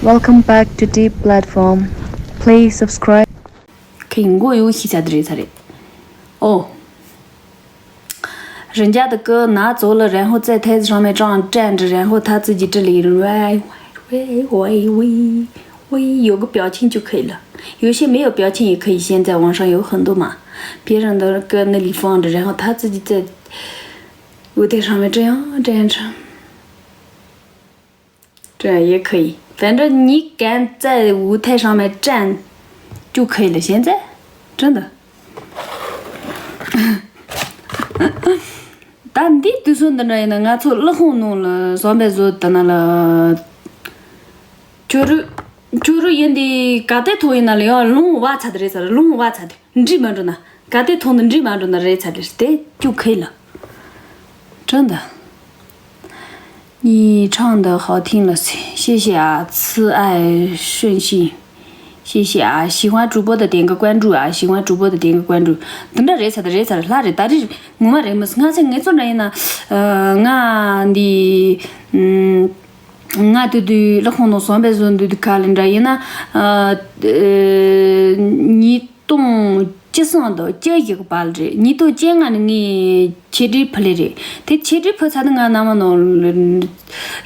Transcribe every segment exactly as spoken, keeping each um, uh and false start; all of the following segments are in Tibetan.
Welcome back to Deep Platform. Please subscribe. ཁྱེད་མགོ་ཡོད་ཤི་ཚ་དེ་རེད་ཚ་རེད། ཨོ། རི་འཇགས་དུ་ཀི་ན་ཙོ་ལ་རན་ཧོ་ཙེ་ཐེ་ཟི་རང་མེ་ཀྲང་ཀྲན་ཀྲི་རན་ཧོ་ཐ་ཙི་ཇི་ཀྲི་ལི་རུ་ཝེ་ཝེ་ཝེ་ཝེ་ཝེ། 有个表情就可以了，有些没有表情也可以，现在网上有很多嘛。别人的歌那里放着，然后他自己在舞台上面这样这样唱。 这样也可以。反正你敢在舞台上面站就可以了。现在真的。ད་འདི་དུས་ཚོད་འདི་འདྲ་ཡིན་ན་ང་ཚོ་ཀླུ་ཁོང་ནང་ལ་བསམ་པའི་བཟོ་ལྟ་ན་ལ། ཁྱོད་རུ། ཁྱོད་རུ་ཡིན་འདི་ག་དེ་ཐོག་ཡིན་ན་ལ་ཡང་ལུང་བ་ཚ་དེ་རེད་ཚ་རེད། ལུང་བ་ཚ་དེ་འདྲི་མ་འགྲོ་ན། ག་དེ་ཐོག་ནས་འདྲི་མ་འགྲོ་ན་རེད་ཚ་དེ་དེ་ཀྱུ་ཁེ་ལ། 真的。你唱的好听了，谢谢啊，慈爱顺心，谢谢啊，喜欢主播的点个关注啊，喜欢主播的点个关注。 འདི་འདྲ་རེད་ཚ་དེ་རེད་ཚ་རེད། ལྷ་རེད་ད་རེད། ངོ་མ་རེད་མི་སྲིད། ང་ཚོ་ངེད་ཚོ་འདྲ་ཡིན་ན། ང་འདི། ང་དུས་དུས་ལག་ཁོང་ནང་བསམ་པའི་བཟོ་འདུག་དུས་ག་ལ་འདྲ་ཡིན་ན། ཉིས་སྟོང་བཅུ་གསུམ་དང་བཅུ་བཞི་གི་བར་རེད། ཉིས་སྟོང་བཅོ་ལྔ་ནས་ངས་ཆེད་སྒྲིག་ཕུལ་ལེ་རེད། དེ་ཆེད་སྒྲིག་ཕུལ་ཚར་དུས་ང་ན་མ་ནང་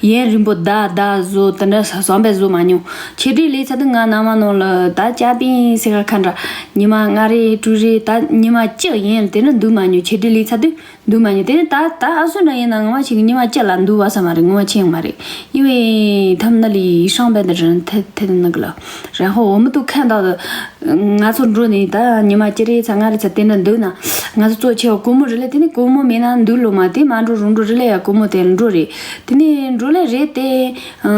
ཡུན་རིང་པོ་ད་ད་བཟོ་དེ་འདྲ་བསམ་པའི་བཟོ་མ་མྱོང་། ཆེད་སྒྲིག་ལས་ཚར་དུས་ང་ན་མ་ནང་ལ་ད་ཅ་པིན་སི་ཁ་ཁ་འདྲ་ཉི་མ་ལྔ་རེ་དྲུག་རེ་ད་ཉི་མ་གཅིག་ཡིན་དེ་འདྲ་འདུག་མ་མྱོང་། ཆེད་སྒྲིག་ལས་ཚར་དུས། འདུག་མ་ཉེ་དེ་ནི་ད་ད་ཨ་སུ་འདྲ་ཡིན་ན་ངོ་མ་ཞིག་ཉི་མ་གཅིག་ལ་འདུག་བ་ས་མ་རེད། ངོ་མ་ཆེན་མ་རེད།因为他们那里上班的人太太那个了。 然后我们都看到的，嗯， ང་ཚོ་འགྲོ་ནས་ད་ཉི་མ་གཅིག་རེ་ཚ་ལྔ་རེ་ཚ་དེ་འདྲ་འདུག་ན། ང་ཚོ་གཙོ་ཆེ་བ་སྒོར་མོ་རེ་ལས་དེ་ནི་སྒོར་མོ་མེད་ན་འདུག་ལོ་མ་དེ་མ་འགྲོ་རུ་འགྲོ་རེ་ལས་ཡ་སྒོར་མོ་དེ་འགྲོ་རེད། དེ་ནི་འགྲོ་ལས་རེད་དེ།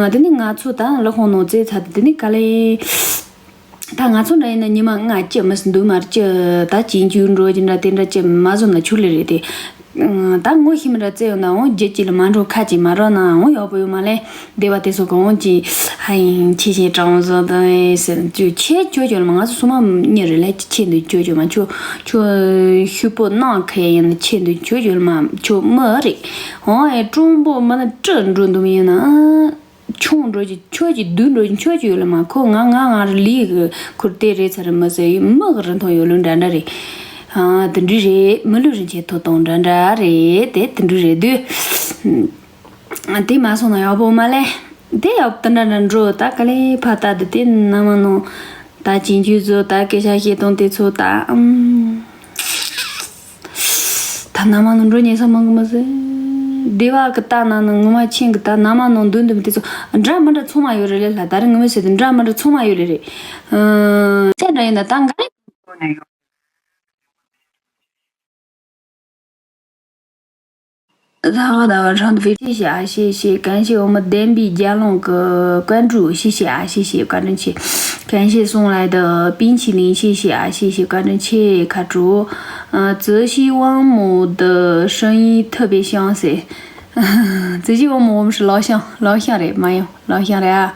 དེ་ནི་ང་ཚོ་ད་ལ་ཁོང་ནང་རྩེ་ཚ་དེ་ནི་ག་ལས། ད་ང་ཚོ་འདྲ་ཡིན་ན་ཉི་མ་ལྔ་བཅུ་མི་སྲིད་འདུག་མ་རེད་ཅི། ད་ཅིན་ཅུ་འགྲོ་གི་འདྲ་དེ་འདྲ་ཅི་མ་བཟོ་ན་ཆུ་ལེ་རེད་དེ། ད་ངོ་ཤེས་མི་འདྲ་བཙལ་ཡོང་ན་འོང་རྒྱུ་ཅི་ལ་མ་འགྲོ་ཁ་ཅི་མ་རོ་ན་འོང་ཡག་པོ་ཡོད་མ་ལེ། སྡེ་བ་དེ་ཚོ་གི་འོང་ཅི། ཧ་ཡིན་ཆེ་ཆེ་གྲང་བཟོ་དང་ཟེར་ཅུ་ཆེ་ཅོ་ཅོ་ལ་མ་ང་ཚོ་སུ་མ་གཉིས་རེད་ལེ་ཆེ་འདུག་ཅོ་ཅོ་མ་ཆོ་ཆོ་ཤུ་པོ་ནང་ཁེ་ཡིན་ཆེ་འདུག་ཅོ་ཅོ་ལ་མ་ཆོ་མི་རེད། འོང་ཨེ་ཀྲུང་པོ་མི་ན་སྤྲི་འགྲོ་འདུག་མི་ཡིན་ན། ཆུང་འགྲོ་གི་ཆོས་ཀྱི་སྡུག་འགྲོ་གི་ཆོས་ཀྱི་ཡོད་ལ་མ་ཁོ་ང་ང་ང་ར་ལི་གི་ཁུར་དེ་རེད་ཚ་ར་མི་ཟེར་ཡི་མི་གི་རིན་ཐང་ཡོད་ལུགས་འདྲ་འདྲ་རེད། ཨ་དེ་འདྲ་རེད། མི་ལུས་རིན་ཆེན་ཐོབ་ཐང་འདྲ་འདྲ་རེད་དེ་དེ་འདྲ་རེད་དུས། དེ་མ་སོང་ན་ཡག་པོ་མ་ལེ། དེ་ཡག་དེ་འདྲ་འདྲ་འགྲོ་ད་ག་ལེ་ཕ་ད་དེ་དེ་ན་མ་ནོ། ད་ཅིན་ཅུ་ཚོ་ད་སྐད་ཆ་བཤད་སྟངས་དེ་ཚོ་ད་ཨམ། ད་ན་མ་ནང་འགྲོ་ཉེ་ས་མང་གི་མ་ཟེར། སྡེ་བ་གི་ད་ན་ནང་ངོ་མ་ཆེན་གི་ད་ན་མ་ནང་འདུག་འདུག་དེ་ཚོ་འདྲ་མི་འདྲ་ཚང་མ་ཡོད་རེད་ལེ་ལ་ད་རེ་ངོ་མ་ཟེར་དེ་འདྲ་མི་འདྲ་ཚང་མ་ཡོད་རེད་རེད། ཨ་ཅག་འདྲ་ཡིན་ན་ད་འགའ་རེ། 大家好，大家好，谢谢啊，谢谢，感谢我们点笔加龙哥关注，谢谢啊，谢谢，感谢，感谢送来的冰淇淋，谢谢啊，谢谢，感谢卡住，呃，泽西汪姆的声音特别像谁？ ཙི་ཅི་འོ་མོ་འོ་མོ་ཧྲི་ལོ་ཤང་ལོ་ཤང་རེད་མ་ཡོང་ལོ་ཤང་རེད་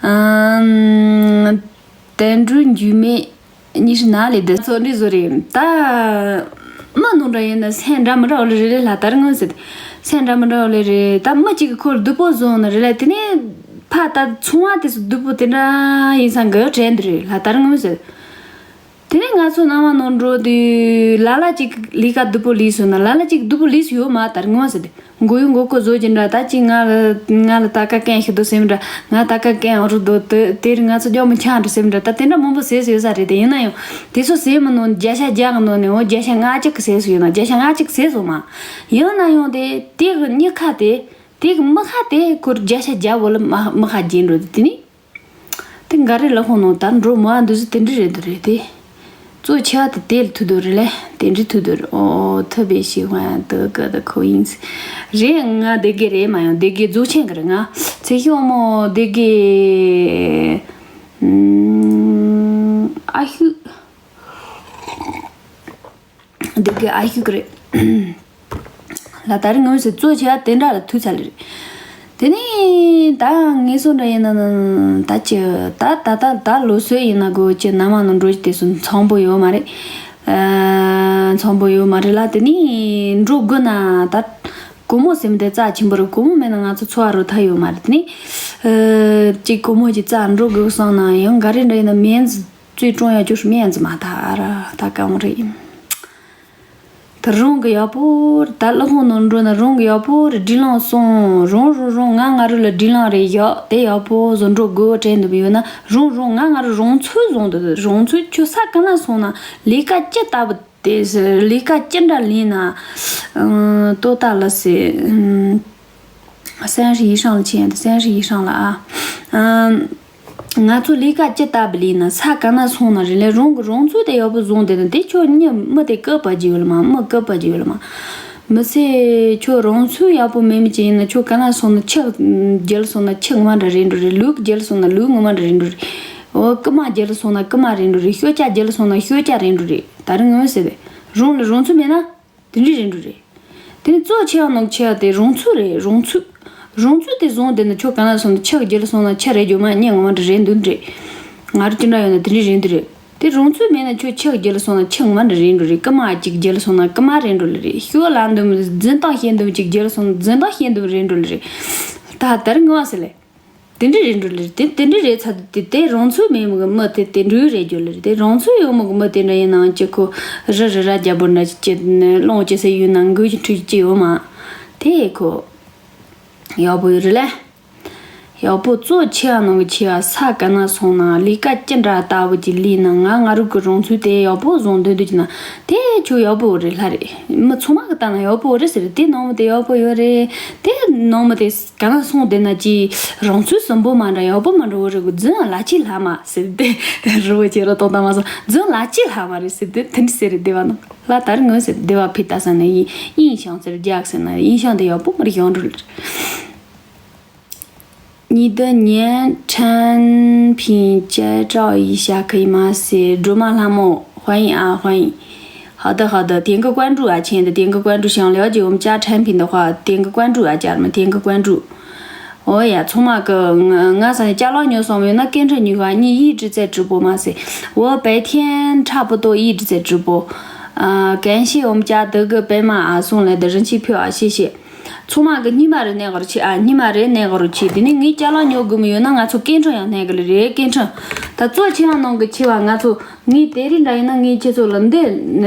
ཨ། ཨམ། དན་འབྲུ་འཇུ་མེད་ཉི་ཧྲི་ན་ལེ་དི་ཚོ་འདི་བཟོ་རེད་ད། མི་ནོ་འདྲ་ཡིན་ན་སེམས་འདྲ་མི་འདྲ་འོ་ལེ་རེ་ལེ་ལ་དར་ངོ་ཟེར། སེམས་འདྲ་མི་འདྲ་འོ་ལེ་རེད་ད་མི་གཅིག་གི་ཁོར་སྡུག་པོ་བཟོ་ན་རེ་ལེ་དེ་ནས་ཕ་ད་ཚོང་བ་དེ་ཚོ་སྡུག་པོ་དེ་འདྲ་ཡིན་ས་འགའ་དྲན་འདི་རེད་ལ་དར་ངོ་ཟེར། དེ་ནས་ང་ཚོ་ནང་མ་ནང་འགྲོ་དུས་ལ་ལ་ཅིག་ལས་ཀ་སྡུག་པོ་ལས་སོང་ན་ལ་ལ་ཅིག་སྡུག་པོ་ལས་སུ་ཡོད་མ་དར་ངོ་ཟེར་ཏེ་མགོ་ཡུ་མགོ་ཀོ་བཟོ་གྱིན་འདྲ་ད་ཅིག་ང་ལ་ང་ལ་ད་ཀ་རྐན་ཤི་དོ་སེམས་འདྲ་ང་ད་ཀ་རྐན་འོ་རུ་དོ་དེ་དེར་ང་ཚོ་ལྗོག་མི་ཆགས་འདྲ་སེམས་འདྲ་ད་དེ་འདྲ་མང་པོ་ཟེར་སུ་ཡོད་ས་རེད་དེ་ཡིན་ན་ཡང་དེ་ཚོ་ཟེར་མི་ནོ་བརྒྱ་ཆ་བརྒྱ་གི་ནོ་ནས་འོ་བརྒྱ་ཆ་ལྔ་གཅིག་གི་ཟེར་སུ་ཡོད་ན་བརྒྱ་ཆ་ལྔ་གཅིག་ཟེར་སོང་མ་ཡིན་ན་ཡང་དེ་དེ་གི་མྱི་ཁ་དེ་དེ་གི་མི་ཁ་དེ་ཁོར་བརྒྱ་ཆ་བརྒྱ་བོ་ལ་མ་མི་ཁ་རྒྱན་འགྲོ་དེ་དེ་ནི། དེ་འགའ་རེ་ལ་ཧོ་ནོ་ད་འགྲོ་མོ་ཨ་འདུ་ཟི་དེ་འདྲི་རེད་འདུ་རེད་དེ། གཙོ་ཆེ་བ་དེ་དེ་ལ་ཐུ་དོ་རེད་ལེ་དེ་འདྲི་ཐུ་དོ་རེད་ཨོ་ཐུ་བེ་ཤི་ཧོན་དུ་ག་དུ་ཁོ་ཡིན་སི། རེད་ང་དེ་གེ་རེད་མ་ཡོང་དེ་གེ་རྫོགས་ཆེན་གི་རེད་ང་ཚེ་ཤི་ཨོ་མོ་དེ་གེ་ཨ་ཤུ། འདི་གི་ཨ་ཤུ་གི་རེད། ལ་ད་རིང་ངོས་སུ་གཙོ་ཆེ་བ་དེ་འདྲ་ལ་ཐུག་ཚར་ལེ་རེད། དེ་ནས་ད་ངེས་སོ་འདྲ་ཡིན་ན་ད་ཅི་ད་ད་ད་ད་ལོ་སོད་ཡིན་ན་གོ་ཅི་ན་མ་ནང་འགྲོ་ཅི་དེ་སུ་འཚམ་པོ་ཡོད་མ་རེད། ཨ་འཚམ་པོ་ཡོད་མ་རེད་ལ་དེ་ནས་འགྲོ་དགོས་ན་ད་སྒོར་མོ་སེམས་དེ་རྩ་ཆེན་པོ་རེད་སྒོར་མོ་མེད་ན་ང་ཚོ་འཚོ་བ་རོལ་ཐབས་ཡོད་མ་རེད་དེ་ནས། ཨ། གཅིག་སྒོར་མོ་གཅིག་བཙལ་འགྲོ་དགོས་བསམ་ན་ཡང་ག་རེ་འདྲ་ཡིན་ན་མེད་ཙི། བཙལ་གྲོང་ཡ་ཅོ་ཤི་མེད་ཙི་མ་ཐག་ཨ་ར་ད་གང་རེད། ད་རང་གི་ཡག་པོ་རེད། ད་ལག་ཁོང་ནང་འགྲོ་ན་རང་གི་ཡག་པོ་རེད། སྒྲིག་ལམ་སོང་རང་རང་རང་ང་ང་རུ་ལ་སྒྲིག་ལམ་རེ་ཡག་དེ་ཡག་པོ་བཟོ་འགྲོ་དགོས་དྲན་འདུག་ཡོད་ན་རང་རང་ང་ང་རུ་རང་ཚོད་བཟུང་འདུག་རང་ཚོད་ཁྱོད་ས་ག་ན་སོང་ན་ལས་ཀ་ཅི་ལྟ་བུ། དེ་ཟེར་ལས་ཀ་ཅི་འདྲ་ལས་ན། ཨང་། ཏོ་ཏ་ལ་ཟེར། ཨང་། སན་ཧྲི་ཡི་ཧྲང་ལ་ཆེན་དུ་སན་ཧྲི་ཡི་ཧྲང་ལ་ཨ། ཨང་། ང་ཚོ་ལས་ཀ་ཅི་ལྟ་བུ་ལས་ན་ས་ག་ན་སོང་ན་རེད་ལས་རང་གི་རང་ཚོད་དེ་ཡག་པོ་བཟུང་དེ་ན་དེ་ཁྱོད་མྱི་མི་དེ་སྐུ་པ་ཅིག་ཡོད་ལ་མ་མི་སྐུ་པ་ཅིག་ཡོད་ལ་མ། མི་ཚེ་ཁྱོད་རང་ཚོད་ཡག་པོ་མེད་མི་ཅིག་ཡིན་ན་ཁྱོད་ག་ན་སོང་ན་ཁྱི་རྒྱལ་སོང་ན་ཁྱི་ངོ་མ་འདྲ་རེད་འགྲོ་རེད། ལུག་རྒྱལ་སོང་ན་ལུག་ངོ་མ་འདྲ་རེད་འགྲོ་རེད། འོ་རྐུ་མ་རྒྱལ་སོང་ན་རྐུ་མ་རེད་འགྲོ་རེད། ཤོ་ཅ་རྒྱལ་སོང་ན་ཤོ་ཅ་རེད་འགྲོ་རེད། ད་རིང་ངོ་ཟེར་བས་རང་ལ་རང་ཚོད་མེད་ན། དེ་འདྲ་རེད་འགྲོ་རེད། དེ་ནི་གཙོ་ཆེ་བ་ནང་ཆེ་བ་དེ་རང་ཚོད་རེད། རང་ཚོད། རང་ཚོད་དེ་བཟུང་དེ་ནི་ཁྱོད་ག་ན་སོང་ན་ཁྱི་རྒྱལ་སོང་ན་ཁྱི་རེད་རྒྱུ་མ་ཉེ་ངོ་མ་འདྲ་རེད་འདུག་རེད། ང་རུ་ཅི་འདྲ་ཡོད་ན་དེ་འདྲ་རེད་འདུག་རེད། དེ་རང་ཚོད་མེད་ན་ཁྱོད་ཁྱི་རྒྱལ་སོང་ན་ཁྱི་ངོ་མ་འདྲ་རེད་འགྲོ་རེད། རྐུ་མ་གཅིག་རྒྱལ་སོང་ན་རྐུ་མ་རེད་འགྲོ་ལེ་རེད། ཤོ་ལ་འདུམ་འཛིན་སྟངས་ཤེས་འདུམ་གཅིག་རྒྱལ་སོང་ན་འཛིན་སྟངས་ཤེས་འདུམ་རེད་འགྲོ་ལེ་རེད། ད་དར་ངོ་བ་ཟེར་ལེ། དེ་འདྲ་རེད་འགྲོ་ལེ་རེད། དེ་དེ་འདྲ་རེད་ཚ་དེ་དེ་རང་ཚོད་མེད་མི་གི་མི་དེ་དེ་འདྲ་རེད་རྒྱུ་ལེ་རེད། དེ་རང་ཚོད་ཡོད་མི་གི་མི་དེ་འདྲ་ཡིན་ནའང་ཅི་ཁོ་རི་རི་ར་རྒྱ་བོ་འདྲ་ཅི་ཅི་སློང་ཅི་སེ་ཡོད་ན་འགུལ་གྱི་འཁྲུལ་ཅི་ཡོད་མ། དེ་ཁོ་ཡག་པོ་ཡོད་རེད་ལེ། ཡག་པོ་གཙོ་ཆེ་བ་ནང་གི་ཆེ་བ་ས་ག་ན་སོང་ན་ལས་ཀ་ཅི་འདྲ་ལྟ་བུ་ཅིག་ལས་ན་ང་ང་རུ་གི་རང་ཚོད་དེ་ཡག་པོ་བཟུང་འདོད་འདོད་ཀྱི་ན་དེ་ཁྱོད་ཡག་པོ་རེད་ལྷ་རེད། མི་ཚང་མ་གི་ལྟ་ན་ཡག་པོ་རེད་ཟེར། དེ་ནང་མི་དེ་ཡག་པོ་ཡོད་རེད། དེ་ནང་མི་དེ། ག་ན་སོང་དེ་ན་ཅི། རང་ཚོད་སུན་པོ་མ་འདྲ་ཡག་པོ་མ་འདྲ་བོ་རེ་གོ་རྫུན་ལ་ཅི་ལྷ་མ་ཟེར་ཏེ། རི་བོ་ཆེ་རུ་གཏོང་དང་མ་སོང་རྫུན་ལ་ཅི་ལྷ་མ་རེད་ཟེར་ཏེ་དེ་འདྲ་ཟེར་རེ་སྡེ་བ་ནང་ལ་དར་ངོ་ཟེར་སྡེ་བ་ཕི་ཏ་ས་ནས་ཡིན་ཡིན་ཤང་ཟེར་རྒྱག་ཟེར་ན་ཡིན་ཤང་དེ་ཡག་པོ་མ་རེད་ཡོང་འགྲོ་ལེ། 你的年产品介绍一下可以吗？ཟེར་སྒྲོལ་མ་ལྷ་མོ། 欢迎啊，欢迎。好的，好的，点个关注啊，亲爱的，点个关注，想了解我们家产品的话，点个关注啊，家人们，点个关注。 ཨོ་ཡ། ཚང་མ་གི་ང་ང་ས་ནས་ཅ་ལག་ཉོ་སོང་ཡོད་ན་སྐད་འཕྲིན་ཉོ་ག 你一直在直播吗 ཟེར། 我白天差不多一直在直播。 ཨ། 感谢我们家德哥白马啊送来的人气票啊，谢谢。 ཚང་མ་གི་སྙིང་མ་རེ་གནས་ག་རུ་ཆེ་ཨ། སྙིང་མ་རེ་གནས་ག་རུ་ཆེ། དེ་ནས་ངས་ཅ་ལག་ཉོ་དགོས་མི་ཡོད་ན་ང་ཚོ་སྐད་འཕྲིན་ཡང་གནས་གི་ལེ་རེད། སྐད་འཕྲིན་ད་གཙོ་ཆེ་བ་ནང་གི་ཆེ་བ་ང་ཚོ་ངས་དེ་རིང་འདྲ་ཡིན་ན་ངས་ཁྱེད་ཚོ་ལ་འདི་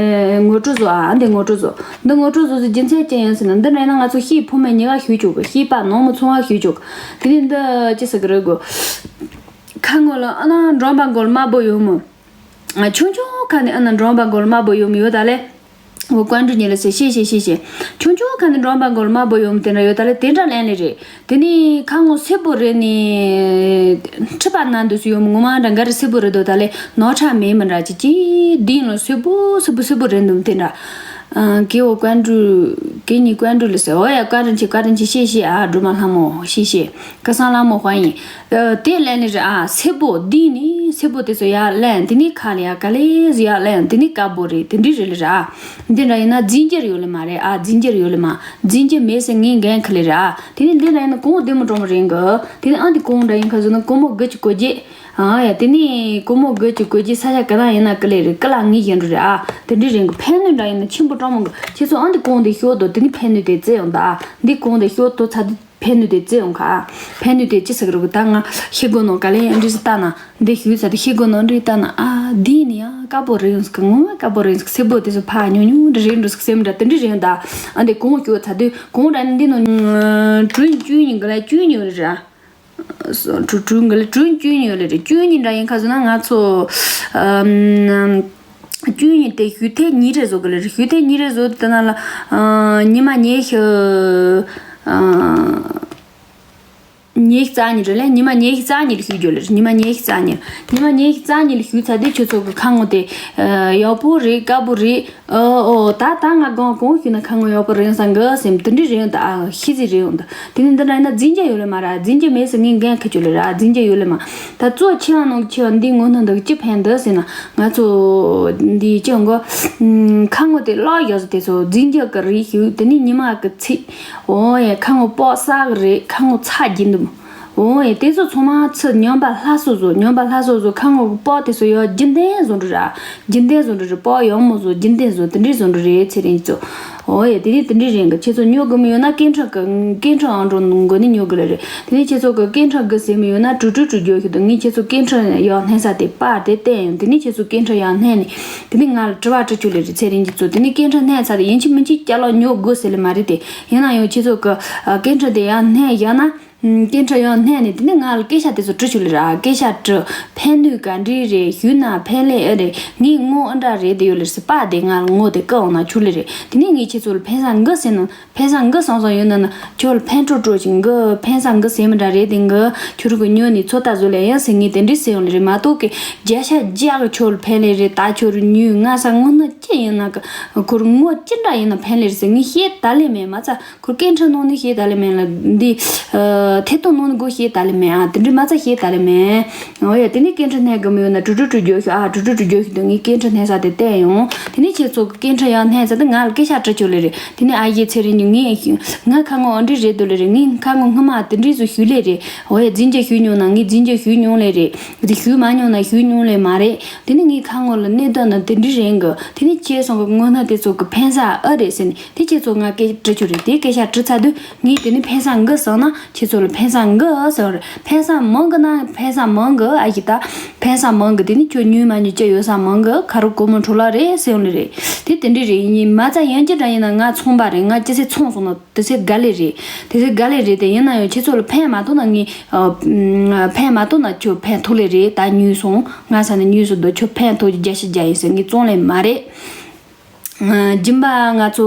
ངོ་སྤྲོད་བཟོ་ཨ། འདི་ངོ་སྤྲོད་བཟོ། འདི་ངོ་སྤྲོད་བཟོ་ཟེར་རྒྱུ་མཚན་ཅི་ཡིན་ཟེར་ན། འདི་འདྲ་ཡིན་ན་ང་ཚོ་ཤེས་ཕོ་མོ་གཉིས་ཀ་ཞུ་ཆོག་གི་ཤེས་པ་ནང་མི་ཚང་བ་ཞུ་ཆོག་གི་དེ་ནས་འདི་ཅི་ཟེར་གི་རེད་གོ། ཁ་ངོ་ལ་ཨ་ན་འགྲམ་པ་མགོ་ལ་དམར་པོ་ཡོད་མོ། ཆུང་ཆུང་ཁ་ནས་ཨ་ན་འགྲམ་པ་མགོ་ལ་དམར་པོ་ཡོད་མོ་ཡོད་ད་ལེ། འོ་ཀོན་ཀྲུ་ཉི་ལ་ཟེར་ཤེས་ཤེས་ཤེས་ཤེས། ཆུང་ཆུང་ཁ་ནས་འགྲམ་པ་མགོ་ལ་དམར་པོ་ཡོད་མོ་དེ་འདྲ་ཡོད་ད་ལེ། དེ་འདྲ་ལན་ལེ་རེད། དེ་ནས་ཁ་ངོ་སེར་པོ་རེད་ནི། མཁྲིས་པ་ན་འདུག་སུ་ཡོད་མོ་ངོ་མ་འདྲ་འགའ་རེ་སེར་པོ་རེད་དོ་ད་ལེ། ནོར་ཁྲ་མེད་མི་འདྲ་ཅི་ཅི་དེ་ཡིན་ལོ་སེར་པོ་སེར་པོ་སེར་པོ་རེད་འདུག་དེ་འདྲ། ཨ། ཀེ་འོ་ཀོན་ཀྲུ། ཀེ་ཉི་ཀོན་ཀྲུ་ལ་ཟེར། འོ་ཡ། བཀའ་དྲིན་ཆེ་བཀའ་དྲིན་ཆེ་ཤེས་ཤེས་ཨ། སྒྲོལ་མ་ལྷ་མོ་ཤེས་ཤེས། ཀ་སང་ལྷ་མོ་དཔའ་ཡིན། ཨ། དེ་ལན་ལེ་རེད་ཨ། སེར་པོ་འདི་ནི་སེར་པོ་དེ་ཚོ་ཡར་ལེན། དེ་ནི་ཁ་ལ་ཡ་ག་ལེ་ཟི་ཡར་ལེན། དེ་ནི་དཀར་པོ་རེད། དེ་འདྲི་རེད་ལེ་རེད་ཨ། འདི་འདྲ་ཡིན་ན་རྫིང་རྒྱུ་ཡོད་ལེ་མ་རེད་ཨ། རྫིང་རྒྱུ་ཡོད་ལེ་མ། རྫིང་རྒྱུ་མེད་ཟེར་ངས་འགན་ཁུར་ལེ་རེད་ཨ། དེ་ནི་འདི་འདྲ་ཡིན་ན་གོང་བདེ་མོ་གྲོང་མོ་རེད་གི་དེ་ནི་ཨ་འདི་གོང་འདྲ་ཡིན་ཁ་ཟེར་ན་གོང་མོ་དགུ་གཅིག་གོ་རྒྱུ། ཨ་ཡ། དེ་ནས་སྒོར་མོ་དགུ་གཅིག་གོ་རྒྱུ་ས་ཆ་ག་ན་ཡིན་ན་ཀི་ལེ་རེད། ཀི་ལ་ངེས་ཡིན་འགྲོ་རེད་ཨ། དེ་འདྲའི་རིང་གི་ཕན་ནུས་འདྲ་ཡིན་ན་ཆེན་པོ་སྤྲང་མོ་གི་ཁྱེད་ཚོ་ཨ་འདི་གོང་དེ་ཤོག་དོ། དེ་ནི་ཕན་ནུས་དེ་བཙལ་ཡོང་ད་ཨ། འདི་གོང་དེ་ཤོག་དོ་ཚ་དེ་ཕན་ནུས་དེ་བཙལ་ཡོང་ཁ་ཨ། ཕན་ནུས་དེ་ཅི་ཟེར་གི་རེད་གི་ད་ང་ཤེལ་སྒོ་ནང་ག་ལེ་འདྲི་སི་ལྟ་ན་འདི་ཞུས་ཚ་དེ་ཤེལ་སྒོ་ནང་འདྲི་ལྟ་ན་ཨ་འདི་ནི་ཡ་དཀར་པོ་རེད་ཡོང་ཟིག་གི་ངོ་མ་དཀར་པོ་རེད་ཡོང་ཟིག་སེར་པོ་དེ་ཚོ་ཕ་ཉུང་ཉུང་འདྲ་རེད་འགྲོ་ཟིག་སེམས་འདྲ་དེ་འདྲའི་རེད་ཡོང་ད་ཨ། འདི་གོང་ཤོག་ཚ་དེ་གོང་འདྲ་ནི་འདི་ནང་དྲུག་བཅུ་ཉིན་གི་ལ་བཅུ་ཉིན་རེད་ཨ། གྲུ་གྲུ་འགའ་ལ་གྲུ་བཅུ་གཉིས་ཡོད་ལེ་རེད། བཅུ་གཉིས་འདྲ་ཡིན་ཁ་བཟོ་ན་ང་ཚོ་ཨམ། བཅུ་གཉིས་དེ་ཞུ་ཐེ་གཉིས་རེ་བཟོ་གི་ལེ་རེད། ཞུ་ཐེ་གཉིས་རེ་བཟོ་དེ་ན་ལ་ཨ། ཉི་མ་ཉི་ཤུ་ཨ། ཉི་ཤུ་རྩ་གཉིས་རེད་ལེ། ཉི་མ་ཉི་ཤུ་རྩ་གཉིས་ལ་ཞུ་རྒྱུ་ལེ་རེད། ཉི་མ་ཉི་ཤུ་རྩ་གཉིས། ཉི་མ་ཉི་ཤུ་རྩ་གཉིས་ལ་ཞུ་ཚ་དེ་ཁྱོད་ཚོ་གི་ཁ་ངོ་དེ་ཨ། ཡག་པོ་རེད་དཀར་པོ་རེད། ཨོ་ཨོ་ད་ད་ང་གང་གང་ཞུས་ན་ཁ་ངོ་ཡག་པོ་རེད་བསམ་གི་སེམས་དེ་འདྲ་རེད་ཡོང་ད་ཨ། ཤི་ཟིག་རེད་ཡོང་ད། དེ་ནི་འདི་འདྲ་ཡིན་ན་རྫིང་རྒྱུ་ཡོད་ལེ་མ་ར། རྫིང་རྒྱུ་མེད་ཟེར་ངས་འགན་ཁུར་རྒྱུ་ལེ་ར། རྫིང་རྒྱུ་ཡོད་ལེ་མ། ད་གཙོ་ཆེ་བ་ནང་ཆེ་བ་འདི་ངོ་ནང་འདི་ཅི་ཕན་འདི་ཟེར་ན་ང་ཚོ་འདི་ཅི་ཡོང་གོ། ཁ་ངོ་དེ་ལོག་ཡོད་ཟེར་དེ་ཚོ་རྫིང་རྒྱུ་གི་རིགས་ཞུ་དེ་ནི་ཉི་མ་གི་ཚིག་ཨོ་ཡ་ཁ་ངོ་པོག་ས་གི་རེད། ཁ་ངོ་ཚ་རྒྱུ་འདུག་འོ་ཡ། དེ་ཚོ་ཚང་མ་ཚུར་ཉམས་པ་སླར་གསོ་བཟོ། ཉམས་པ་སླར་གསོ་བཟོ། ཁ་ངོ་གི་པགས་དེ་ཚོ་ཡང་རྒྱུན་ལྡན་བཟོ་འདྲ་ར། རྒྱུན་ལྡན་བཟོ་འདྲ་རེད། པགས་ཡག་མོ་བཟོ། རྒྱུན་ལྡན་བཟོ། དེ་འདྲའི་བཟོ་འདྲ་རེད། ཚེ་རིང་ཚོ། འོ་ཡ། དེ་ནས་དེ་འདྲའི་རེད་གི། ཁྱེད་ཚོ་ཉོ་དགོས་མི་ཡོད་ན་སྐད་འཕྲིན་གི། སྐད་འཕྲིན་ཨང་གྲངས་འགོ་ནས་ཉོ་དགོས་ལེ་རེད། དེ་ནས་ཁྱེད་ཚོ་གི་སྐད་འཕྲིན་དགོས་ཟེར་མི་ཡོད་ན་དྲུག་དྲུག་དྲུག་བརྒྱད་བཞི་བདུན། ངས་ཁྱེད་ཚོ་སྐད་འཕྲིན་ཡག་སྣོན་ས་དེ་པར་དེ་བསྟན་ཡོང་། དེ་ནས་ཁྱེད་ཚོ་སྐད་འཕྲིན་ཡག་སྣོན་ནས་དེ་ནས་ང་ལ་དྲི་བ་དྲི་ཆོག་ལེ་རེད། ཚེ་རིང་ཚོ། དེ་ནས་སྐད་འཕྲིན་སྣོན་ཚར་དེ་ཡིན་གཅིག་མིན་གཅིག་ཅ་ལག་ཉོ་དགོས་ཟེར་ལེ་མ་རེད་དེ། ཡིན་ན་ཡང་ཁྱེད་ཚོ་གི་སྐད་འཕྲིན་དེ་ཡག་སྣོན་བཞག་ན། སྐད་འཕྲིན་ཡག་སྣོན་ནས་དེ་ནས་ང་ལ་སྐད་ཆ་དེ་ཚོ་དྲི་ཆོག་ལེ་ར། སྐད་ཆ་དྲི། ཕན་ནུས་ག་འདྲ་རེད། ཞུས་ན་ཕན་ལེ་ཨེ་རེད། ངའི་ངོ་ཨེ་འདྲ་རེད་དེ་ཡོད་ལེ་ཟེར། པར་དེ་ང་ལ་ངོ་དེ་བཀོད་འོང་ན་ཆོག་ལེ་རེད། དེ་ནས་ངས་ཁྱེད་ཚོ་ལ་ཕན་ས་འགའ་ཟེར་ན། ཕན་ས་འགའ་བསམ་བསམ་ཡོད་ན་ན། ཁྱོད་ལ་ཕན་ཀྲོ་ཀྲོ་ཅིག་འགའ། ཕན་ས་འགའ་ཟེར་མི་འདྲ་རེད་དེ་འགའ། ཁྱོད་རང་གིས་ཉོས་ནས་ཚོད་ལྟ་བཟོ་ལེ་ཡང་ཟེར། ངས་དེ་འདྲ་ཟེར་ཡོང་ལེ་རེད་མ་གཏོགས་གི། བརྒྱ་ཆ་བརྒྱ་གི་ཁྱོད་ལ་ཕན་ལེ་རེད། ད་ཁྱོད་རང་ཉོས་ང་ས་ངོ་ན་ཅི་ཡིན་ན་གི། ཁོ་རང་ངོ་ཅི་འདྲ་ཡིན་ན་ཕན་ལེ་རེད་ཟེར་ངས་བཤད་ད་ལེ་མེད། མ་ཚད་ཁོ་སྐད་འཕྲིན་ནང་ནས་བཤད་ད་ལེ་མེད་ལ། འདི་ཐད་གཏོང་ནང་ནས་གོ་བཤད་ད་ལེ་མེད། ཨ། དེ་འདྲ་མ་ཚད་བཤད་ད་ལེ་མེད། འོ་ཡ། དེ་ནས་སྐད་འཕྲིན་སྣོན་དགོས་མི་ཡོད་ན་དྲུག་དྲུག་དྲུག་བརྒྱད་བཞི། ཨ། དྲུག་དྲུག་དྲུག་བརྒྱད་བཞི་བདུན། ངས་སྐད་འཕྲིན་སྣོན་ས་དེ་བསྟན་ཡོང་། དེ་ནས་ཁྱེད་ཚོ་གི་སྐད་འཕྲིན་ཡག་སྣོན་ཚར་དུས་ང་ལ་སྐད་ཆ་དྲི་ཆོག་ལེ་རེད། དེ་ནས་ཨ་ཡེ་ཚེ་རིང་ཉུང་ངས་ང་ཁ་ངོ་ཨ་འདྲ་རེད་འདུག་ལེ་རེད། ངས་ཁ་ངོ་སྔ་མ་དེ་འདྲ་ཟིག་ཞུས་ལེ་རེད། འོ་ཡ། རྫུན་རྐྱལ་ཞུས་མྱོང་ན། ངས་རྫུན་རྐྱལ་ཞུས་མྱོང་ལེ་རེད། དེ་ཞུས་མ་མྱོང་ན་ཞུས་མྱོང་ལེ་མ་རེད། དེ་ནས་ངས་ཁ་ངོ་ལ་གནད་དོན་ན་དེ་འདྲ་རེད་གི། དེ་ནས་ཁྱེད་ཚོ་གི་ངོ་ན་དེ་ཚོ་གི་ཕན་ས་ཨེ་རེད་ཟེར་ནས་དེ་ཁྱེད་ཚོ་ང་སྐད་དྲི་ཆོག་རེད། དེ་སྐད་ཆ་དྲི་ཚར་དུས། ངས་དེ་ནས་ཕན་ས་འགའ་བསམ་ན་ཁྱེད་ཚོ་ལ་ཕན་ས་འགའ་ཟེར་བ་རེད། ཕན་ས་མང་གི་ན་ཕན་ས་མང་གི། ཨ་ཡེ་ད་ཕན་ས་མང་གི། དེ་ནས་ཁྱོད་ཉོས་མ་ཉོས་ཅི་ཡོད་ས་མང་གི། ཁ་རོག་སྒོར་མོ་འཕྲོ་བརླག་རེད་ཟེར་ཡོང་ལེ་རེད། དེ་དེ་འདྲ་རེད། ཡིན་མ་ཚད་ཡང་ཅི་འདྲ་ཡིན་ན་ང་ཚོང་པ་རེད། ང་ཅི་ཟེར་ཚོང་སོང་ན་དེ་ཟེར་དགའ་ལེ་རེད། དེ་ཟེར་དགའ་ལེ་རེད་དེ། ཡིན་ན་ཡང་ཁྱེད་ཚོ་ལ་ཕན་མ་ཐོགས་ན་ངས། ཨ། ཕན་མ་ཐོགས་ན་ཁྱོད་ཕན་ཐོགས་ལེ་རེད། ད་ཉོས་སོང་། ང་ས་ནས་ཉོས་སོང་དུ་ཁྱོད་ཕན་ཐོགས་རྒྱུ་བརྒྱ་ཆ་བརྒྱ་ཡིན་ཟེར། ངས་བཙོང་ལེ་མ་རེད། ཨ། སྦྱིན་པ་ང་ཚོ་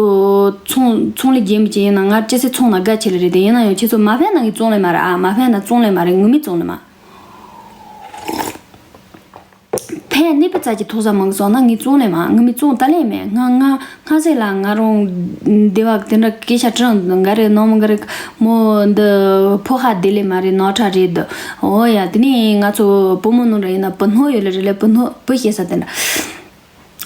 ཚོང་ཚོང་ལས་རྒྱན་མི་ཅན་ཡིན་ན་ང་ཅི་ཟེར་ཚོང་ན་དགའ་ཆེ་ལེ་རེད་དེ། ཡིན་ན་ཡང་ཁྱེད་ཚོ་མ་ཕན་ན་ངས་བཙོང་ལེ་མ་རེད། ཨ། མ་ཕན་ན་བཙོང་ལེ་མ་རེད། ངུ་མི་བཙོང་ལེ་མ། ཕན་ནི་པ་ཙ་ཅིག་ཐོགས་ས་མང་སོང་ན་ངས་བཙོང་ལེ་མ། ངུ་མི་བཙོང་ད་ལེ་མེད། ང་ང་ང་ཟེར་ལ་ང་རང་འདི་བ་དེ་འདྲ་སྐད་ཆ་དྲང་འགའ་རེ་ནང་མི་འགའ་རེ་མོ་འདི་ཕོ་ཁ་བདེ་ལེ་མ་རེད། ནོར་ཁྲ་རེད་འདི། འོ་ཡ། དེ་ནས་ང་ཚོ་བུ་མོ་ནང་འདྲ་ཡིན་ན་བུ་སྣོད་ཡོད་ལེ་རེད་ལེ། བུ་སྣོད་བུ་ཤེས་ས་དེ་འདྲ།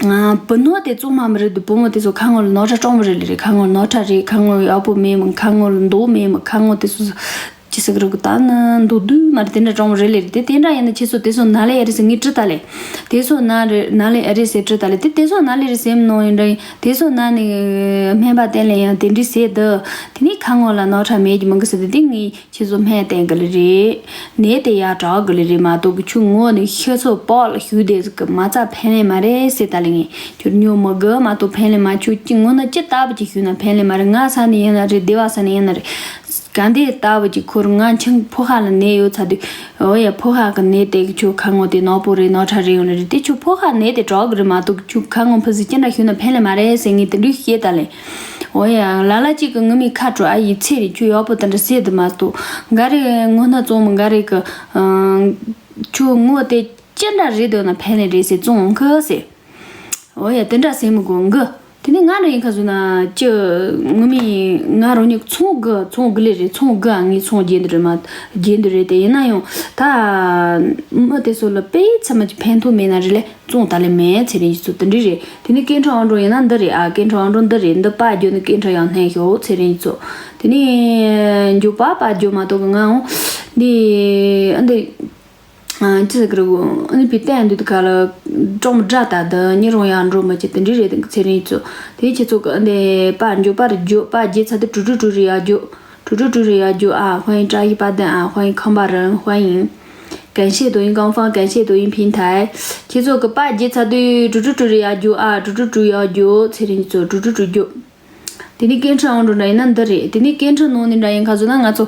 ཨ། བུ་སྣོད་དེ་བཙོང་མ་མི་རེད་འདུག་བུ་མོ་དེ་ཚོ་ཁ་ངོ་ལ་ནོར་ཁྲ་སྤྲང་པོ་རེད་ལེ་རེད། ཁ་ངོ་ལ་ནོར་ཁྲ་རེད། ཁ་ངོ་ཡག་པོ་མེད་མོ། ཁ་ངོ་ལ་མདོག་མེད་མོ། ཁ་ངོ་དེ་ཚོ་ཅི་ཟེར་གི་རེད་གི། ད་ནི་མདོག་བདུད་མ་རེད། དེ་འདྲ་སྤྲང་པོ་རེད་ལེ་རེད། དེ་དེ་འདྲ་ཡིན་ན་ཁྱེད་ཚོ་དེ་ཚོ་ན་ལེ་ཨེ་རེད་ཟེར་ངས་དྲིས་ད་ལེ། དེ་ཚོ་ན་རེ་ན་ལེ་ཨེ་རེད་ཟེར་དྲིས་ད་ལེ། དེ་དེ་ཚོ་ན་ལེ་རེད་ཟེར་མི་ནོ་ཡིན་འདྲ་ཡིན། དེ་ཚོ་ན་ནི་སྨན་པ་བསྟེན་ལེ་ཡང་དེ་འདྲ་ཟེར་འདུག་དེ་ནས་ཁ་ངོ་ལ་ནོར་ཁྲ་མེད་ཀྱི་མི་འགི་ཟེར་དེ། དེ་ངས་ཁྱེད་ཚོ་སྨན་བསྟེན་གི་ལེ་རེད། ནད་དེ་ཡར་དྲག་གི་ལེ་རེད་མ་གཏོགས་གི། ཁྱོད་ངོ་ནས་ཤི་ཚོད་པོག་ལ་ཞུགས་དེ་ཟིག་གི་མ་རྩ་ཕན་ལེ་མ་རེད་ཟེར་ད་ལེ། ངས་ཁྱོད་ཉོ་མི་དགོས་མ་གཏོགས་ཕན་ལེ་མ། ཁྱོད་ཅི་ངོ་ན་ཅི་ལྟ་བུ་ཅིག་ཞུགས་ན་ཕན་ལེ་མ་རེད། ང་ས་ནས་ཡིན་ན་རེད། སྡེ་བ་ས་ནས་ཡིན་ན་རེད། ག་འདི་ལྟ་བུ་ཅིག་ཁོ་རང་ང་ཆང་ཕོ་ཁ་ལ་ནད་ཡོད་ཚ་དུས། འོ་ཡ། ཕོ་ཁ་གི་ནད་དེ་གི་ཁྱོད་ཁ་ངོ་དེ་ནག་པོ་རེད། ནོར་ཁྲ་རེད་ཡོང་ནི་རེད་དེ། ཁྱོད་ཕོ་ཁ་ནད་དེ་དྲག་གི་རེད་མ་གཏོགས་ཁྱོད་ཁ་ངོ་ཕི་ཟིག་ཅི་འདྲ་ཞུགས་ན་ཕན་ལེ་མ་རེད་ཟེར་ངས་དེ་འདྲ་བཤད་ད་ལེ། འོ་ཡ། ལ་ལ་ཅིག་གི་ངུ་མའི་ཁ་དྲོ། ཨ་ཡེ་ཚེ་རིང་ཁྱོད་ཡག་པོ་དེ་འདྲ་ཟེར་དུ་མ་གཏོགས། འགའ་རེ་ངོ་ན་བཙོང་མི་འགའ་རེ་གི། ཨང་། ཁྱོད་ངོ་དེ་ཅི་འདྲ་རེད་འདོད་ན་ཕན་ལེ་རེད་ཟེར་བཙོང་གི་ཟེར། འོ་ཡ། དེ་འདྲ་ཟེར་མི་དགོས་གི། དེ་ནས་ང་འདྲ་ཡིན་ཁ་བཟོས་ན་ཅི། ངུ་མའི་ང་རང་ཉིད་ཚོང་གི་ཚོང་གི་ལེ་རེད། ཚོང་གི། ཨ། ངའི་ཚོང་རྒྱན་དུ་རེད་མ། རྒྱན་དུ་རེད་དེ། ཡིན་ན་ཡང་ད་མི་དེ་ཚོ་ལ་དཔེ་ཚད་མ་ཅིག་ཕན་ཐོགས་མེད་ན་རེད་ལེ། བཙོང་ད་ལེ་མེད། ཚེ་རིང་ཚོ་དེ་འདྲ་རེད། དེ་ནས་སྐད་འཕྲིན་ཨང་གྲངས་ཡིན་ན་འདི་རེད། ཨ། སྐད་འཕྲིན་ཨང་གྲངས་འདི་རེད། འདི་པར་བརྒྱབ་ནས་སྐད་འཕྲིན་ཡག་སྣོན་ཤོག་ཚེ་རིང་ཚོ། དེ་ནས་མགྱོགས་པ་པར་བརྒྱབ་མ་གཏོགས་གི་ང་འོང་འདི་ཨ་འདི། ཨ། ཅི་ཟེར་གི་རེད་གོ། ཨ་ནི་བི་བསྟན་འདི་དུ་ག་ལ་ཀྲོང་སྒྲ་ད་འདི་ཉི་རོང་ཡར་འགྲོ་མ་བྱེད་དེ་འདྲ་རེད། ཚེ་རིང་ཚོ་དེ་ཁྱེད་ཚོ་གི་འདི་པར་མགྱོགས་པར་རྒྱོབ། པར་རྒྱས་ཚར་དུས་དྲུག་དྲུག་དྲུག་རེ་ཡར་རྒྱོབ། དྲུག་དྲུག་དྲུག་རེ་ཡར་རྒྱོབ། ཨ། 欢迎张一八等啊，欢迎康巴人，欢迎。感谢抖音官方，感谢抖音平台。 ཁྱེད་ཚོ་གི་པར་རྒྱས་ཚར་དུས་དྲུག་དྲུག་དྲུག་རེ་ཡར་རྒྱོབ། ཨ། དྲུག་དྲུག་དྲུག་ཡར་རྒྱོབ། ཚེ་རིང་ཚོ་དྲུག་དྲུག་དྲུག་རྒྱོབ། དེ་ནས་སྐད་འཕྲིན་ཨང་གྲངས་འདྲ་ཡིན་ན་འདི་རེད། དེ་ནས་སྐད་འཕྲིན་ནང་ནས་འདྲ་ཡིན་ཁ་བཟོས་ན་ང་ཚོ།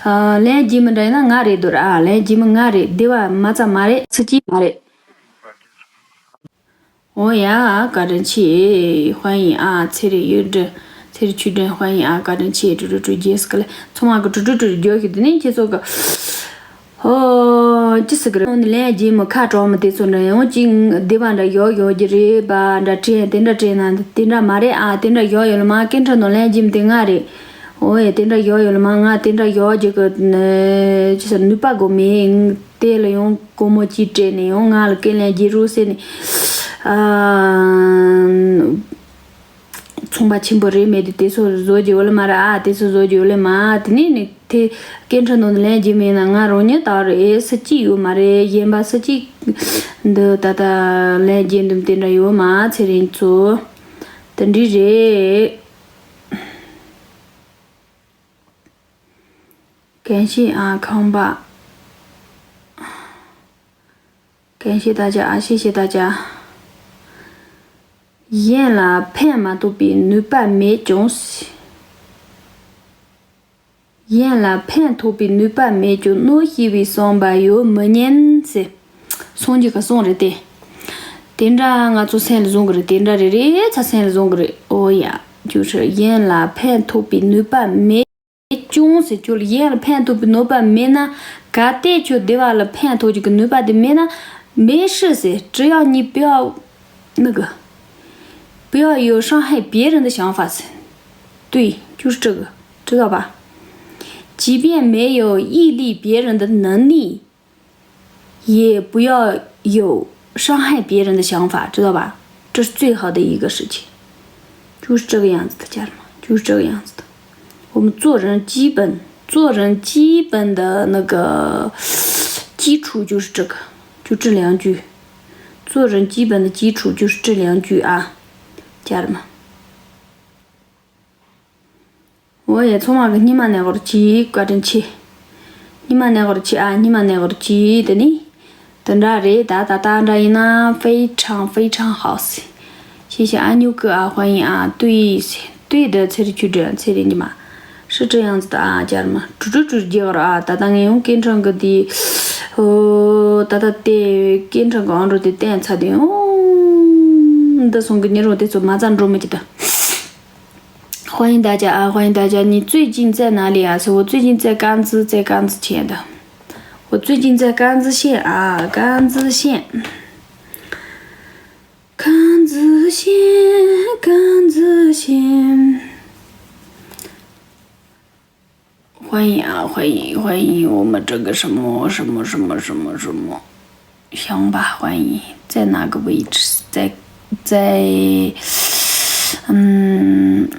ཨ། ལན་རྒྱག་མི་འདྲ་ཡིན་ན་ང་རེད་འདུག་ཨ། ལན་རྒྱག་མི་ང་རེད། སྡེ་བ་མ་རྩ་མ་རེད། ཚིག་གཅིག་མ་རེད། འོ་ཡ། བཀའ་དྲིན་ཆེ། 欢迎啊， ཚེ་རིང་ཡུལ་འདྲ། ཚེ་རིང་ཆུ་འདྲ། 欢迎啊， བཀའ་དྲིན་ཆེ། དྲུག་དྲུག་དྲུག་རྒྱས་སྐལ་ཚང་མ་གི་དྲུག་དྲུག་དྲུག་རྒྱག་གི། དེ་ནས་ཁྱེད་ཚོ་གི། ཧོ། ཅི་ཟེར་གི་རེད། ནང་ནས་ལན་རྒྱག་མི་ཁ་གྲག་མི་དེ་ཚོ་འདྲ་ཡང་ཅིག་སྡེ་བ་འདྲ་ཡོག་ཡོག་གི་རེད་པ། འདྲ་དྲན་དེ་འདྲ་དྲན་ན་དེ་འདྲ་མ་རེད་ཨ། དེ་འདྲ་ཡོག་ཡོད་ལ་མ། སྐད་འཕྲིན་ནང་ལན་རྒྱག་མི་དེ་ང་རེད། འོ་ཡ། དེ་འདྲ་ཡོག་ཡོད་ལ་མ། ང་དེ་འདྲ་ཡོག་རྒྱག་གི་ཅི་ཟེར་ནུས་པ་དགོས་མེད། དེ་ལ་ཡང་སྒོར་མོ་གཅིག་སྤྲད་ནས་ཡང་ང་ལ་སྐད་ལན་རྒྱག་རོགས་ཟེར་ནས། ཨ། ཚོང་པ་ཆེན་པོ་རེད་མེད་དུས་དེ་ཚོ་བཟོ་རྒྱུ་ཡོད་ལེ་མ་རེད། ཨ་དེ་ཚོ་བཟོ་རྒྱུ་ཡོད་ལེ་མ། དེ་ནས་ནི་དེ་སྐད་འཕྲིན་ནང་དུ་ལན་རྒྱག་མེད་ན་ང་རང་ཉིད་ད་རེད་སུ་གཅིག་ཡོད་མ་རེད། གཞན་པ་སུ་གཅིག་འདི་ད་ལྟ་ལན་རྒྱག་འདུག་དེ་འདྲ་ཡོད་མ། ཚེ་རིང་ཚོ་དེ་འདྲ་རེད།感谢啊，康爸。感谢大家啊，谢谢大家。གཞན་ལ་ཕན་མ་ཐོགས་པའི་ནུས་པ་མེད་ཀྱང་། གཞན་ལ་ཕན་ཐོགས་པའི་ནུས་པ་མེད་ཀྱང་གནོད་བྱེད་པའི་བསམ་པ་ཡོད་མི་ཉན་ཟེར། སངས་རྒྱས་ཀྱི་གསུང་རེད་དེ། དེ་འདྲ་ང་ཚོ་སེམས་ལ་བཟུང་གི་རེད། དེ་འདྲ་རེ་རེ་ཚ་སེམས་ལ་བཟུང་གི་རེད། ཨོ་ཡ། ཅུ་ཧྲི་གཞན་ལ་ཕན་ཐོགས་པའི་ནུས་པ་མེད་ཀྱང་ཟེར། ཁྱོད་ལ་གཞན་ལ་ཕན་ཐོགས་པའི་ནུས་པ་མེད་ན། གལ་ཏེ་ཁྱོད་བདེ་བ་ལ་ཕན་ཐོགས་རྒྱུ་གི་ནུས་པ་དེ་མེད་ན། 没事 ཟེར། 只要你不要那个 不要有伤害别人的想法 ཟེར། 对，就是这个，知道吧？即便没有依赖别人的能力， 也不要有伤害别人的想法，知道吧？这是最好的一个事情，就是这个样子的，家人们，就是这个样子的。我们做人基本，做人基本的那个基础就是这个，就这两句。做人基本的基础就是这两句啊，家人们。 འོ་ཡ། ཚང་མ་གི་སྙིང་མ་ནས་གོར་ཅི། བཀའ་དྲིན་ཆེ། སྙིང་མ་ནས་གོར་ཅི་ཨ། སྙིང་མ་ནས་གོར་ཅི། དེ་ནི་དེ་འདྲ་རེད། ད་ད་ད་འདྲ་ཡིན་ན། 非常非常好ཟེར། 谢谢阿牛哥啊，欢迎啊。对对的，ཚེ་རིང་ཆོས་སྒྲོན། ཚེ་རིང་ཉི་མ། 是这样子的啊，家人们。 ཀྲུ་ཀྲུ་ཀྲུ་རྒྱག་ར་ཨ། ད་ད་ངས་ཡང་སྐད་འཕྲིན་གི་དེ། ཨོ། ད་ད་དེ་སྐད་འཕྲིན་གི་ཨང་གྲངས་དེ་བསྟན་ཚར་དུས། ཨོ། འདི་སོང་གི་ཉིན་རོ་དེ་ཚོ་མ་རྩ་འགྲོ་མི་གྱི་ད། 欢迎大家啊，欢迎大家。你最近在哪里啊？是我最近在甘孜，在甘孜县的。我最近在甘孜县啊，甘孜县。甘孜县，甘孜县。欢迎啊，欢迎，欢迎我们这个什么什么什么什么什么。 行吧，欢迎。在哪个位置？在，在，嗯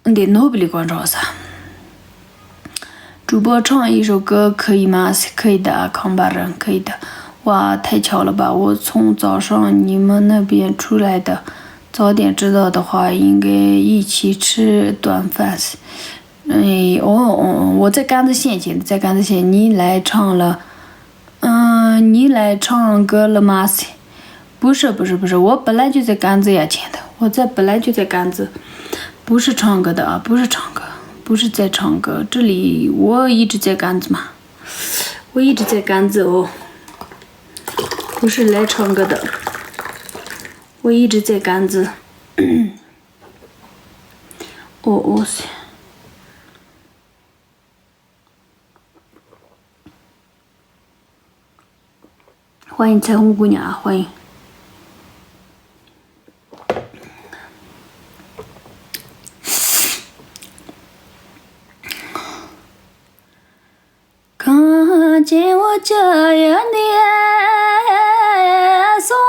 ，འདི་ནོར་བུ་ལས་ཀྱང་འགྲོ་ས། 主播唱一首歌可以吗？可以的，康巴人，可以的。哇，太巧了吧！我从早上你们那边出来的，早点知道的话，应该一起吃顿饭。 哎，哦哦，哦，我在甘孜县，在甘孜县，你来唱了，嗯，你来唱歌了吗？不是不是不是，我本来就在甘孜呀，亲爱的，我在本来就在甘孜，不是唱歌的啊，不是唱歌，不是在唱歌，这里我一直在甘孜嘛，我一直在甘孜哦，不是来唱歌的，我一直在甘孜。 哦哦，欢迎彩虹姑娘啊，欢迎。 གངས་ཅན་འོད་ཀྱི་ཡུལ་ནས། སངས་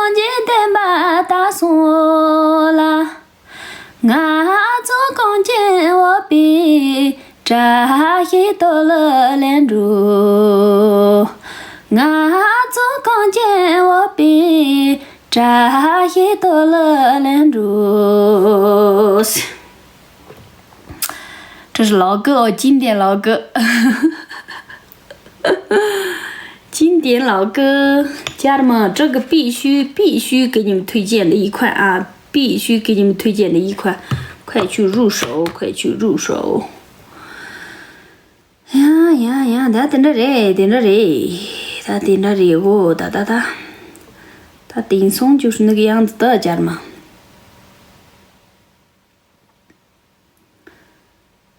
རྒྱས་བསྟན་པ་དར་སོང་ལ། ང་ཚོ་གངས་ཅན་འོད་པའི་བཀྲ་ཤིས་སྟོད་ལུང་ལ་འགྲོ། ང་ཚོ་གངས་ཅན་འོད་པའི་བཀྲ་ཤིས་སྟོད་ལུང་ལ་འགྲོ། 这是老歌哦，经典老歌。经典老歌，家人们，这个必须必须给你们推荐的一款啊，必须给你们推荐的一款，快去入手，快去入手。 ཡ་ཡ་ཡ། ད་དེ་འདྲ་རེད། དེ་འདྲ་རེད། ད་དེ་འདྲ་རེད། འོ་ད་ད་ད། ད་དེང་སང་就是那个样子的，家人们。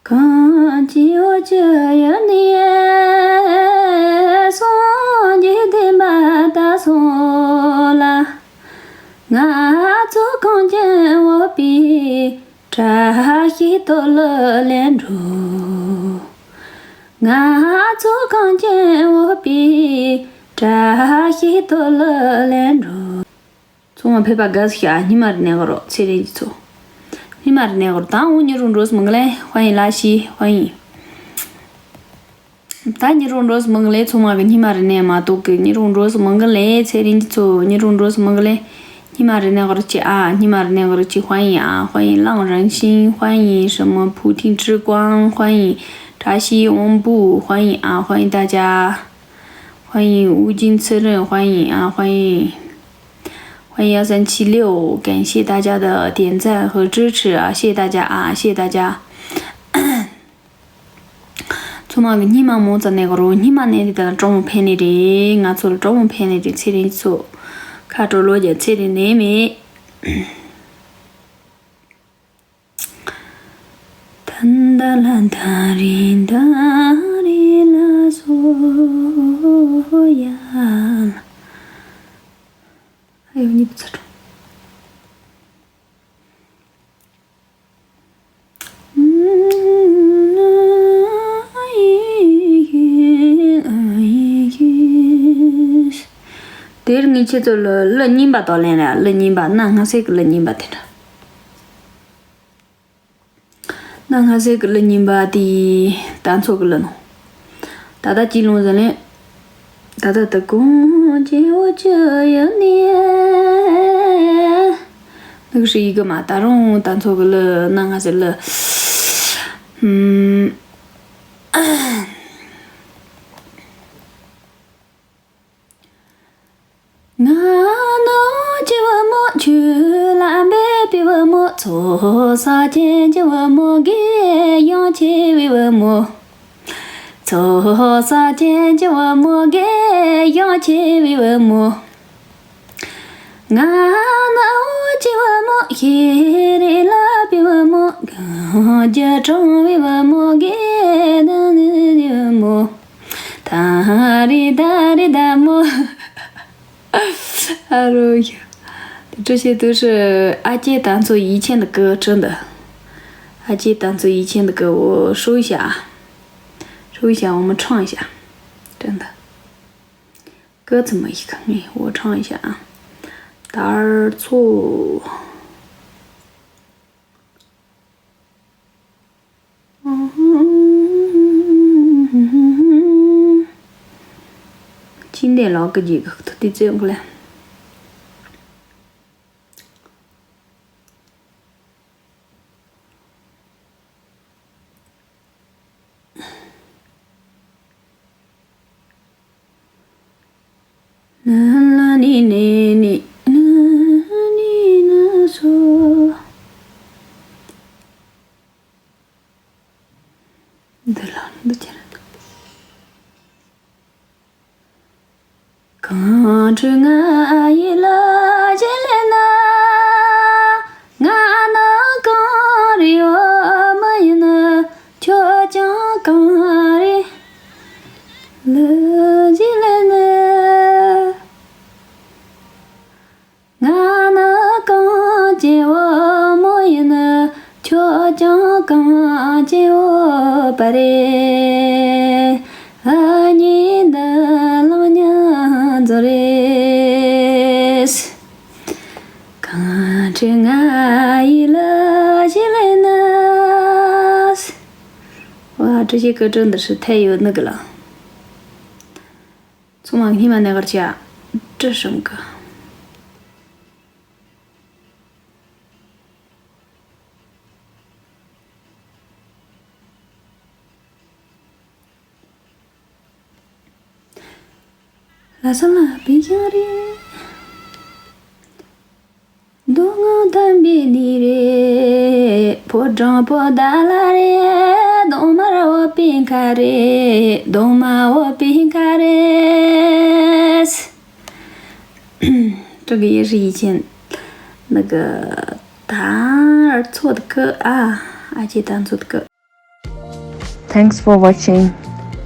གངས་ཅན་འོད་ཀྱི་ཡུལ་ནས། སངས་རྒྱས་བསྟན་པ་དར་སོང་ལ། ང་ཚོ་གངས་ཅན་འོད་པའི་བཀྲ་ཤིས་སྟོད་ལུང་ལ་འགྲོ། ང་ཚོ་གངས་ཅན་འོད་པའི་བཀྲ་ཤིས་སྟོད་ལུང་ལ་འགྲོ། ཚང་མ་ཕེབས་པ་དགའ་བསུ་ཞུ། ཨ། སྔོན་མ་རེ་གནས་གོ་རོགས། ཚེ་རིང་གི་ཚོ། སྔོན་མ་རེ་གནས་གོ་རོགས། ད་འོ་ཉི་རུ་འགྲོ་སི་མང་གི་ལེ། ཧོ་ཡིན་ལ་ཤི་ཧོ་ཡིན། ད་ཉི་རུ་འགྲོ་སི་མང་གི་ལེ། ཚང་མ་གི་སྔོན་མ་རེ་གནས་མ་གཏོགས་གི། ཉི་རུ་འགྲོ་སི་མང་གི་ལེ། ཚེ་རིང་གི་ཚོ། ཉི་རུ་འགྲོ་སི་མང་གི་ལེ། སྔོན་མ་རེ་གནས་གོ་རོགས་ཅི། ཨ། སྔོན་མ་རེ་གནས་གོ་རོགས་ཅི། ཧོ་ཡིན། ཨ། ཧོ་ཡིན། ལང་རང་ཤིང་ཧོ་ཡིན། 什么 ཕུ་ཐིང་ཁྲི་ཀོང་ཧོ་ཡིན། 茶席王布 ཧོ་ཡིན། ཨ། ཧོ་ཡིན་ད་ཅ། 欢迎无尽刺润，欢迎啊，欢迎，欢迎二三七六，感谢大家的点赞和支持啊，谢谢大家啊，谢谢大家。 ཚང་མ་གི་སྔོན་མ་མང་ཙམ་གནས་གོ་རོགས། སྔོན་མ་གནས་དེ་དང་གྲོགས་མོ་ཕན་ནི་རེད། ང་ཚོ་ལ་གྲོགས་མོ་ཕན་ནི་རེད། ཚེ་རིང་ཚོ། ཁ་དྲོ་ལོ་རྒྱ་ཚེ་རིང་ནས་མེད། ཐན་ད་ལ་ད་རི་ད་རི་ལ་སོ་ཡ་ལ། ཨ་ཡོ་གཉིས་པོ་ཚར་འགྲོ། དེར་ངས་ཁྱེད་ཚོ་ལ་གླུ་རྙིང་པ་དག་ལེན་ར། གླུ་རྙིང་པ། གནའ་སྔ་སེ་གི་གླུ་རྙིང་པ་དེ་འདྲ། གནའ་སྔ་སེ་གི་གླུ་རྙིང་པ་དེ་ད་ཚོ་གི་གླུ་ནོ། ད་ལྟ་གཅིག་ལོང་ཟེར་ལེ། ད་ལྟ་ད་གོང་ཅི་འོ་ཅི་ཡོད་ནི། ནུག་ཧྲི་ཡི་གི་མ་ད་རུང་ད་ཚོ་གི་གླུ་གནའ་སྔ་སེ་གླུ། ཧུམ། ང་ནོ་ཅི་བ་མོ་ཆུ་ལ་འབེབས་པི་བ་མོ། ཚོ་ས་ཅན་ཅི་བ་མོ་གེ་ཡོང་ཆེ་བི་བ་མོ། ཚོ་ས་ཅན་ཅི་བ་མོ་གེ་ཡོང་ཆེ་བི་བ་མོ། ང་ནོ་ཅི་བ་མོ་ཤེ་རེ་ལ་པི་བ་མོ། གང་ཅི་གྲོང་བི་བ་མོ་གེ་ན་ནི་བ་མོ། ད་རི་ད་རི་ད་མོ། ཨ་རོ་ཡ། 这些都是阿姐弹奏以前的歌，真的。阿姐弹奏以前的歌，我搜一下啊，搜一下，我们唱一下，真的。歌怎么一个？哎，我唱一下啊。打错。 ཅི་འདྲ་ལོག་གི་ཅིག་ཐུག་དེ་བཙོན་གི་ལ། ན་ལ་ནི་ནི་ནི་ན་ནི་ན་སོ། འདི་ལ་འདི་ཅི་རེད། གངས་ཁྲོད་ང་ཡི་ལ་ཞིག་ལས་ན། ང་ནི་གངས་རི་བུ་མོ་ཡིན་ན། ཁྱོད་ཀྱང་གངས་རི་ལ་ཞིག་ལས་ན། ང་ནི་གངས་ཅན་བུ་མོ་ཡིན་ན། ཁྱོད་ཀྱང་གངས་ཅན་བུ་པ་རེད། ཨ་ཉི་འདི་ལོ་ཉ་ཛོ་རེད། གངས་ཁྲོད་ང་ཡི་ལ་ཞིག་ལས་ན། ཝ། 这些歌真的是太有那个了。 ཚང་མ་སྔོན་མ་ནས་གར་བྱ། བཀྲ་ཤིས་ཀ་ལ་ས་ལ་པི་ཤ་རེད། མདོ་སྔགས་དམ་པའི་གནས་རེད། ཕོ་བྲང་པོ་ཏཱ་ལ་རེད། གདོང་དམར་འོད་པའི་མཁར་རེད། གདོང་དམར་འོད་པའི་མཁར་རེད། 这个也是以前那个弹错的歌啊，阿姐弹错的歌。 Thanks for watching.